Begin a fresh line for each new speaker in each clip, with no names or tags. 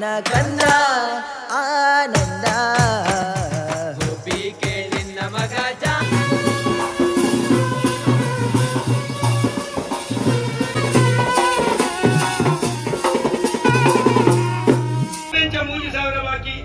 ಎನ್ನ ಕಂದ ಆನಂದ
ಗೋಪಿಕೆ ನಿನ್ನ ಮಗ ಜಾ
ಮೂರು ಸಾವಿರ ಬಾಕಿ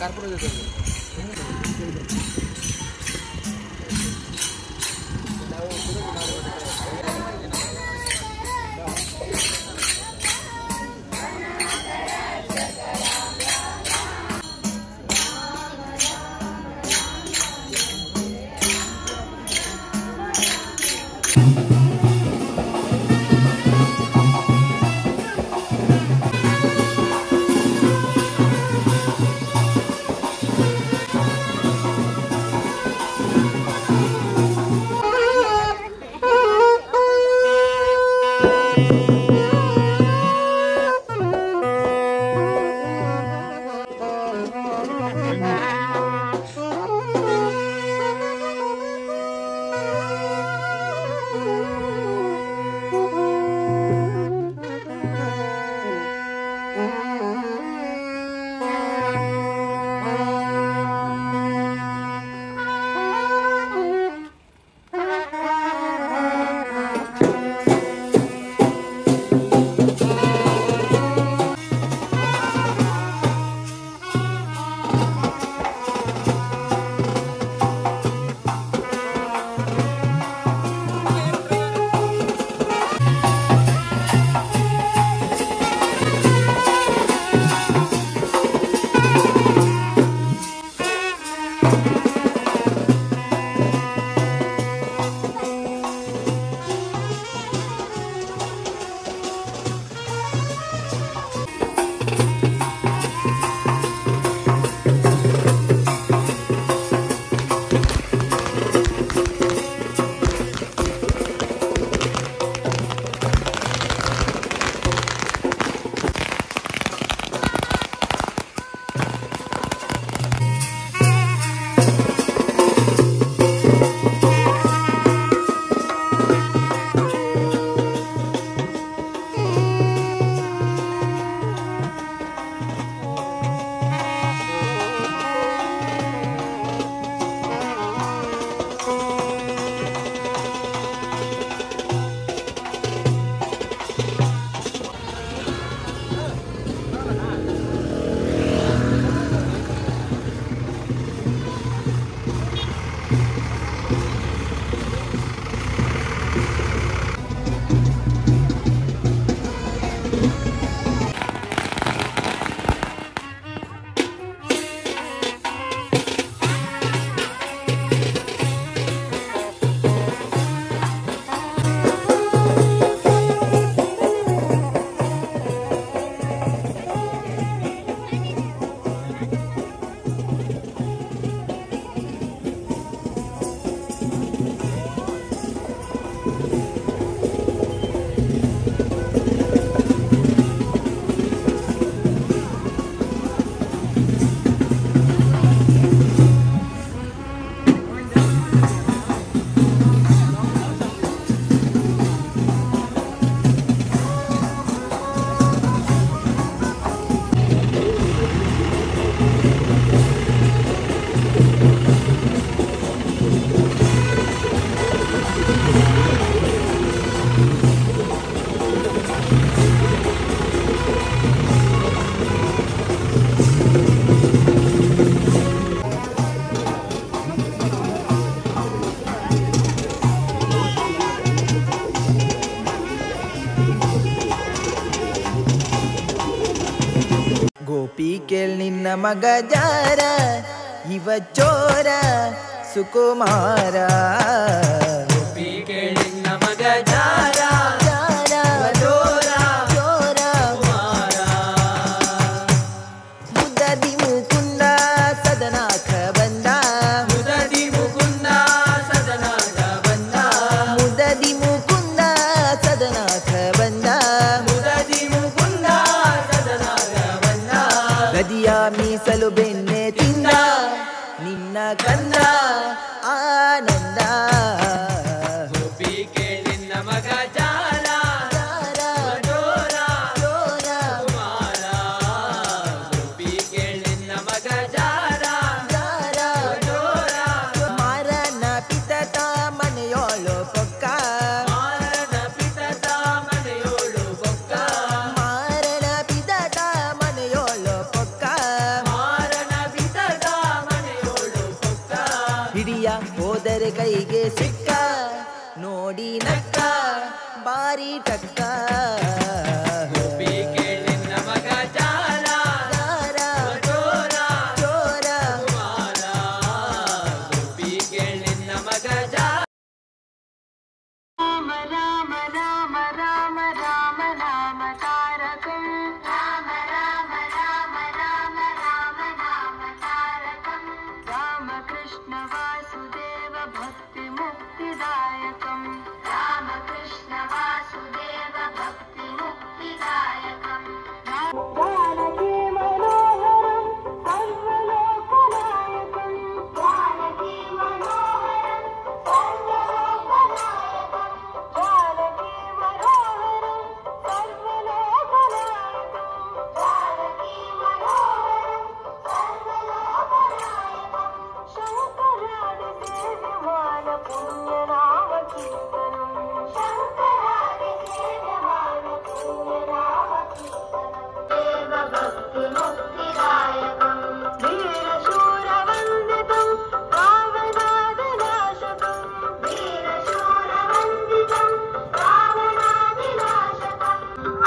1,000
ಗೋಪಿ ಕೇಳ್ ನಿನ್ನ ಮಗ ಜಾರ ಇವ ಚೋರ ಸುಕುಮಾರ.
ಗೋಪಿ ಕೇಳ್ ನಿನ್ನ ಮಗ ಜಾರ
ಜಾರ
ಚೋರ
ಚೋರ
ಕುಮಾರ.
ಮುದದಿ ಮುಕುಂದ ಸದನಾಥ ಬಂದ.
ಮುದದಿ ಮುಕುಂದ ಸದನಾಥ ಬಂದ.
ಮುದದಿ ಮುಕುಂದ ಸದನಾಥ ಬಂದ.
ಮುದದಿ ಮುಕುಂದ ಸದನಾಥ ಬಂದ.
ಗದಿಯ ಮೀಸಲು ಬೆನ್ನೆ ತಿಂದ ನಿನ್ನ ಕಂದ ಆನಂದ.
ಗೋಪಿ ಕೇಳ್ ನಿನ್ನ ಮಗ ಜಾರ
ಜಾರ
ಚೋರ
ಚೋರ
ಕುಮಾರ. ಗೋಪಿ ಕೇಳ್ ನಿನ್ನ ಮಗ ಜಾರ
ಜಾರ
ಚೋರ.
ಮಾರನ ಪಿತತ ಮನೆಯೋಳು ಪೊಕ್ಕ.
ಮಾರನ ಪಿತತ ಮನೆಯೋಳು ಬೊಕ್ಕ.
ಮಾರನ ಪಿತತ ಮನೆಯೋಳು ಪೊಕ್ಕ.
ಮಾರನ ಪಿತತ ಮನೆಯೋಳು ಬೊಕ್ಕ.
ಹಿಡಿಯ ಹೋದರೆ ಕೈಗೆ ಸಿಕ್ಕ ನೋಡಿ ನಕ್ಕ ಬಾರಿ ಟಕ್ಕ.
ಗೋಪಿ ಕೇಳ್ ನಿನ್ನ ಮಗ ಜಾರ
ಜಾರ
ಚೋರ
ಚೋರ
ಕುಮಾರ. ಗೋಪಿ ಕೇಳ್ ನಿನ್ನ ಮಗ ಜಾರ.
ರಾಮ ರಾಮ ರಾಮ ರಾಮ ರಾಮ ರಾಮ ತಾರಕಂ. ರಾಮ ರಾಮ ರಾಮ ರಾಮ ರಾಮ ರಾಮ ತಾರಕಂ. ರಾಮ ಕೃಷ್ಣ ವಾಸುದೇವ ಭಕ್ತಿ ಮುಕ್ತಿದಾಯಕಂ. ರಾಮ ಕೃಷ್ಣ ವಾಸುದೇವ ಭಕ್ತಿ ಮುಕ್ತಿದಾಯಕಂ. ಜಾನಕಿ ಮನೋಹರಂ ಸರ್ವಲೋಕನಾಯಕಂ. ಜಾನಕಿ ಮನೋಹರಂ ಸರ್ವಲೋಕನಾಯಕಂ. ಜಾನಕಿ ಮನೋಹರಂ ಸರ್ವಲೋಕನಾಯಕಂ. ಜಾನಕಿ ಮನೋಹರಂ ಸರ್ವಲೋಕನಾಯಕಂ. ಶಂಕರಾದಿ ಸೇವ್ಯಮಾನ ಪುಣ್ಯನಾಮ ಕೀರ್ತನಂ. ಶಂಕರಾದಿ ಸೇವ್ಯಮಾನ ಪುಣ್ಯನಾಮ ಕೀರ್ತನಂ. ದೇವ ಭಕ್ತಿ ಮುಕ್ತಿದಾಯಕಂ. ವೀರಶೂರವಂದಿತಂ ರಾವಣಾದಿನಾಶಕಂ. ವೀರಶೂರವಂದಿತಂ ರಾವಣಾದಿನಾಶಕಂ.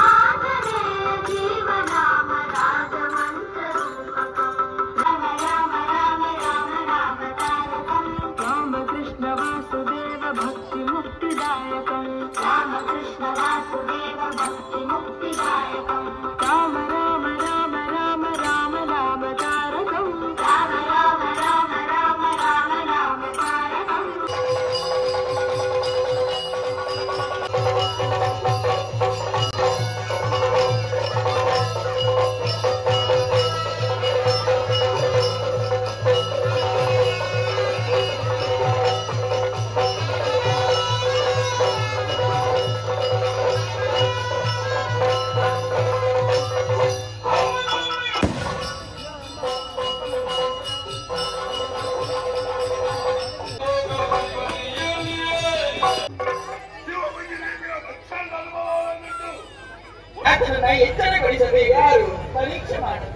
ಆಂಜನೇಯ ಜೀವನಾಮ ರಾಜಮಂತ್ರರೂಪಕಂ. ರಾಮ ರಾಮ ರಾಮ ರಾಮ ರಾಮ ತಾರಕಂ. ರಾಮ ಕೃಷ್ಣ ವಾಸುದೇವ ಭಕ್ತಿ ಮುಕ್ತಿದಾಯಕಂ. ರಾಮ ಕೃಷ್ಣ ವಾಸುದೇವ ಭಕ್ತಿ ಮುಕ್ತಿದಾಯಕಂ. ರಾಮ ರಾಮ ರಾಮ ರಾಮ ರಾಮ ರಾಮ ತಾರಕಂ. ರಾಮ ರಾಮ ರಾಮ ರಾಮ ರಾಮ ರಾಮ ತಾರಕಂ.
ಆತನನ್ನ ಎಚ್ಚರಗೊಳಿಸಬೇಕು. ಯಾರು ಪರೀಕ್ಷೆ ಮಾಡಬೇಕು.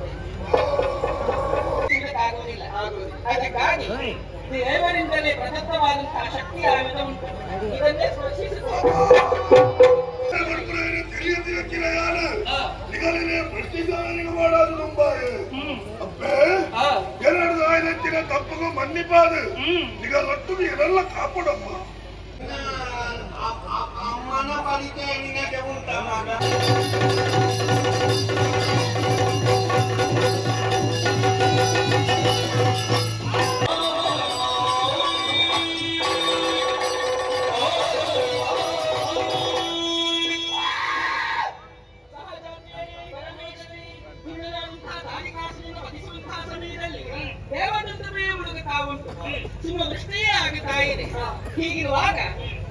ಆಗುವುದಿಲ್ಲ. ಅದಕ್ಕಾಗಿ ದೇವರಿಂದಲೇ ಪ್ರದತ್ತವಾದಂತಹ ಶಕ್ತಿಯ ಆಯುಧ ಉಂಟು. ಇದನ್ನೇ ಸ್ಪರ್ಶಿಸುತ್ತೇವೆ.
ತಪ್ಪಗೂ ಮನ್ನಿಪಾದು ನಿಗಲೊಟ್ಟು ಇದೆಲ್ಲ ಕಾಪಾಡಪ್ಪ.
ಅಮ್ಮನ ಪರಿಚಯ ನಿನಗೆ ಉಂಟ ಮಗ? ಸಿಂಹವೃಷ್ಟಿಯೇ ಆಗುತ್ತಾ ಇದೆ. ಹೀಗಿರುವಾಗ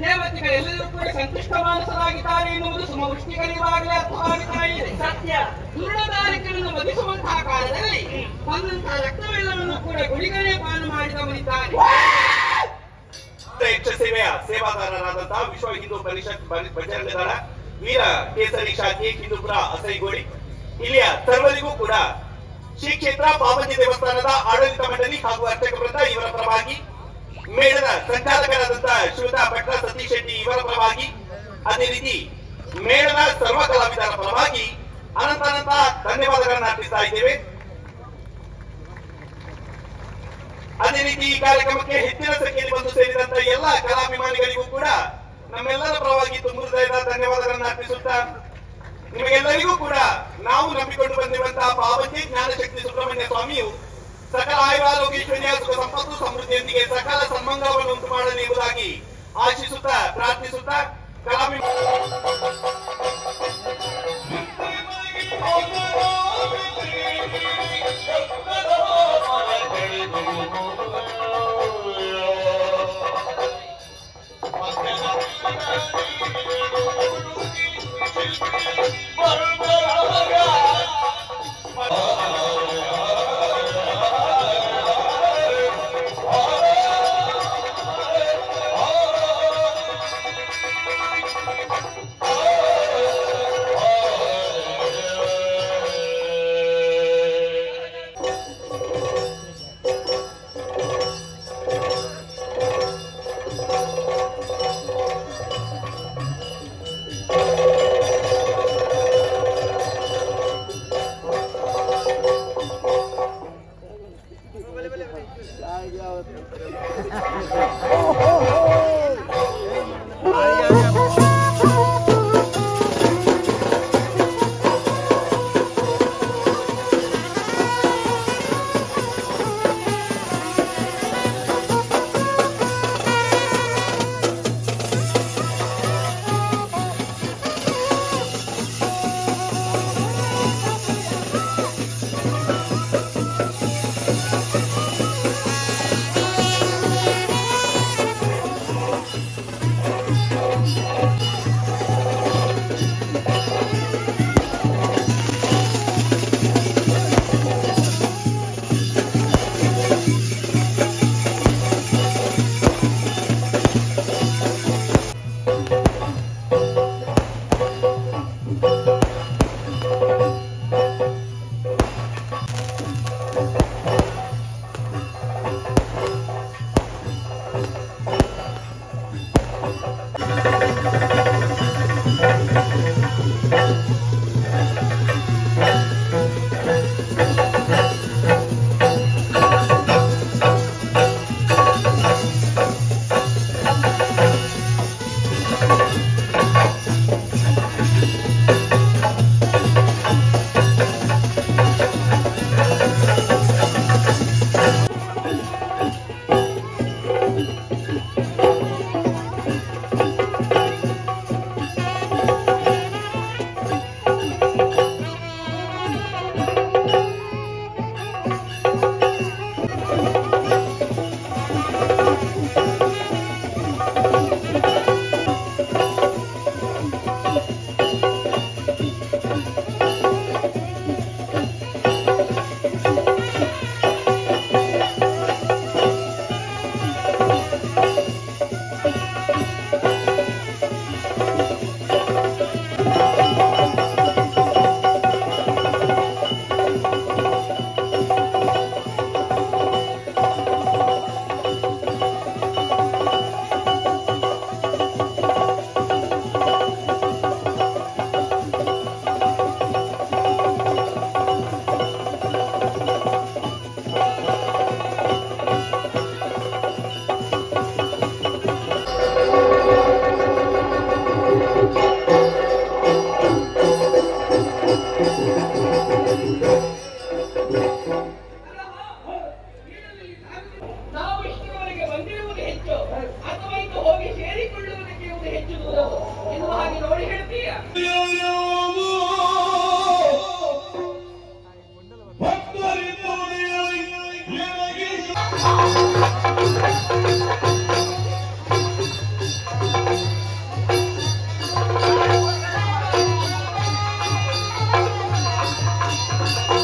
ದೇವತೆಗಳೆಲ್ಲರೂ ಕೂಡ ಸಂತುಷ್ಟ ಮಾನಸರಾಗಿದ್ದಾರೆ ಎನ್ನುವುದು ಸುಮವೃಷ್ಟಿಗಳಿರುವಾಗಲೇ ಅರ್ಥವಾಗುತ್ತಾ ಇದೆ. ಸತ್ಯ. ದುರ್ಣದಾರಿಗಳನ್ನು ವಧಿಸುವಂತಹ ಕಾಲದಲ್ಲಿ ಬಂದಂತಹ ರಕ್ತವೆಲ್ಲವನ್ನು ಕೂಡ ಗುಳಿಗಳೇ ಪಾನು ಮಾಡಿದವನಿದ್ದಾನೆ.
ಯಕ್ಷ ಸೇವೆಯ ಸೇವಾದಾರರಾದಂತಹ ವಿಶ್ವ ಹಿಂದೂ ಪರಿಷತ್ ಬಜರಂಗ ದಳ ವೀರ ಕೇಸರಿ ಶಾಖೆ ಹಿಂದೂಪುರ ಅಸೈಗೋಳಿ ಇಲ್ಲಿಯ ಸರ್ವರಿಗೂ ಕೂಡ ಶ್ರೀ ಕ್ಷೇತ್ರ ಪಾಪಜಿ ದೇವಸ್ಥಾನದ ಆಡಳಿತ ಮಂಡಳಿ ಹಾಗೂ ಅರ್ಚಕ ವೃಂದ ಇವರ ಪರವಾಗಿ, ಮೇಳದ ಸಂಚಾಲಕರಾದಂತಹ ಶ್ರೀಯುತ ಭಟ್ಟ ಸತೀಶ್ ಶೆಟ್ಟಿ ಇವರ ಪರವಾಗಿ, ಅದೇ ರೀತಿ ಮೇಳದ ಸರ್ವ ಕಲಾವಿದರ ಪರವಾಗಿ ಅನಂತ ಅನಂತ ಧನ್ಯವಾದಗಳನ್ನು ಅರ್ಪಿಸ್ತಾ ಇದ್ದೇವೆ. ಅದೇ ರೀತಿ ಈ ಕಾರ್ಯಕ್ರಮಕ್ಕೆ ಹೆಚ್ಚಿನ ಸಂಖ್ಯೆಯಲ್ಲಿ ಬಂದು ಸೇರಿದಂತ ಎಲ್ಲ ಕಲಾಭಿಮಾನಿಗಳಿಗೂ ಕೂಡ ನಮ್ಮೆಲ್ಲರ ಪರವಾಗಿ ತುಂಬು ಹೃದಯದ ಧನ್ಯವಾದಗಳನ್ನು ಅರ್ಪಿಸುತ್ತಾ, ನಿಮಗೆಲ್ಲರಿಗೂ ಕೂಡ ನಾವು ನಂಬಿಕೊಂಡು ಬಂದಿರುವಂತಹ ಪಾವತಿ ಜ್ಞಾನಶಕ್ತಿ ಸುಬ್ರಹ್ಮಣ್ಯ ಸ್ವಾಮಿಯು ಸಕಲ ಆಯುರಾರೋಗ್ಯೈಶ್ವರ್ಯ ಸುಖ ಸಂಪತ್ತು ಸಮೃದ್ಧಿಯೊಂದಿಗೆ ಸಕಲ ಸನ್ಮಂಗಳವನ್ನು ಉಂಟು ಮಾಡಲಿ ಎಂಬುದಾಗಿ ಆಶಿಸುತ್ತಾ ಪ್ರಾರ್ಥಿಸುತ್ತಾ ಕಲಾಭಿ
Thank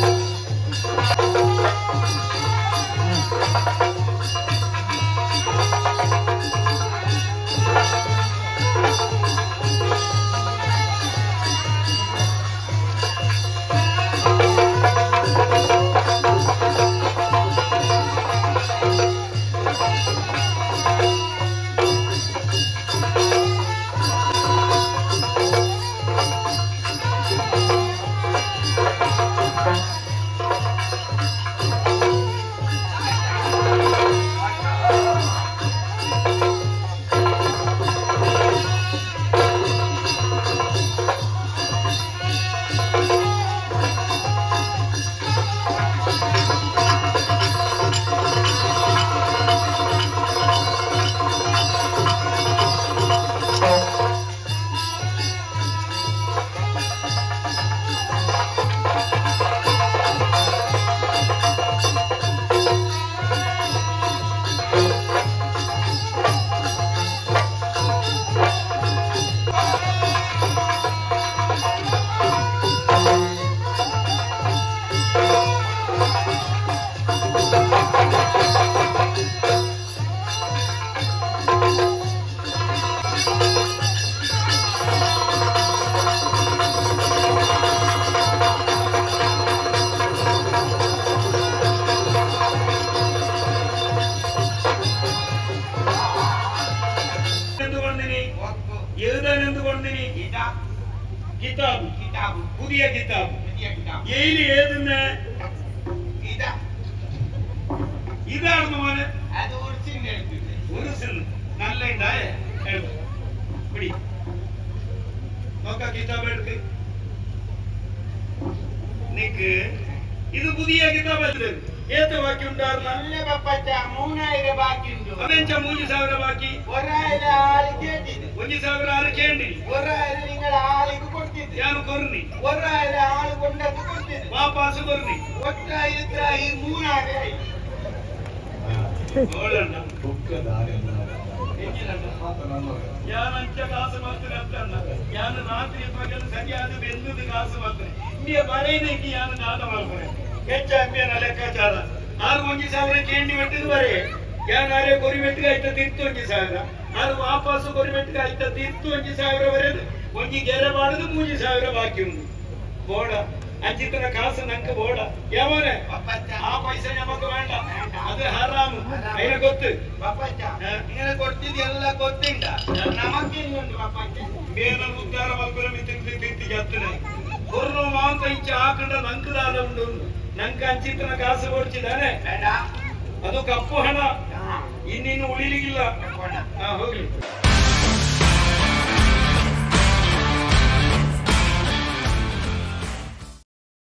you.
ಕಿತಾಬು
ಕಿತಾಬು
പുതിയ കിതാബ്
പുതിയ കിതാബ്
എയില് ഏതുന്നെ
ഇതാ
ഇതാണ് മോനെ
അത് ഉറിച്ചിന്റെ എടുത്തിട്ട്
ഒരു സിന്ന് നല്ല ഉണ്ടായ പിടി നോക്ക കിതാബ് എടുക്ക് നിക്ക് ഇത് പുതിയ കിതാബ് അല്ലേ ഏത് ബാക്കി ഉണ്ടായിരുന്ന
നല്ല പപ്പച്ച 3000 ബാക്കിയുണ്ട്
അതെഞ്ച 3000 ബാക്കി
1000 ആള് കേട്ടിത്
1000 ആള് കേണ്ടി
1000 നിങ്ങൾ ആളിക്ക് കൊടുത്തിത്
ഞാൻ കൊറഞ്ഞി
1000 ആള് കൊണ്ടത് കൊടുത്തിത്
വാപ്പാസ് കൊറഞ്ഞി
ഒറ്റ ഇത്ര 3000 ആയി
ഞാൻ അഞ്ച കാസ് മാത്രം ഞാൻ രാത്രി പകൽ സരിയാതെ വെന്തത് കാസ് മാത്രം ഇങ്ങനെ പറയുന്നേക്ക് ഞാൻ ദാത മാത്രം ಹೆಚ್ಚಾಂಪಿಯನ್ ಲೆಕ್ಕಾಚಾರ 6 1000 ಕೇಂಡಿ ಮೆಟ್ಟಿದ ಬರೆ ಯಾನ್ ಆರೆ ಕೊರಿ ಮೆಟ್ಟಿಗೆ ಐತ ತೀರ್ತು 1000 ಆರು ವಾಪಸ್ಸು ಕೊರಿ ಮೆಟ್ಟಿಗೆ ಐತ ತೀರ್ತು 1000 ಬರೆದು ಒಂಜಿ ಗೆರೆ ಬಾಡದು 3000 ಬಾಕಿ ಉಂಡು ಬೋಡ ಅಂಚಿತನ ಕಾಸು ನಂಗೆ ಬೋಡ ಯಾವನೆ ಆ ಪೈಸೆ ನಮಕ್ ಬೇಡ ಅದು ಹರಾಮು ಐನ ಗೊತ್ತು
ಪಪ್ಪಚ್ಚ ഇങ്ങനെ കൊടുത്തത് എല്ലാം ಗೊತ್ತಿಂಡ ನಮಕಿನ್ನುಂಡು ಪಪ್ಪಚ್ಚ
ಮೇನ ಉದ್ಧಾರ ಮಲ್ಪುನ ಮಿತಿ ತಿರ್ತಿ ಜತ್ತನೆ ಕೊರ್ರು ಮಾಂತ ಇಂಚ ಹಾಕಂಡ ನಂಕ್ ದಾದ ಉಂಡು ನಂಗೆ ಅಂಚಿತನ ಕಾಸು ಕೊಡ್ಚಿದಾನೆ
ಬೇಡ
ಅದು ಕಪ್ಪು ಹಣ ಇನ್ನಿನ್ನು ಉಳಿಲಿಕ್ಕಿಲ್ಲ
ಕೊಡ
ಹೋಗ್ಲಿ.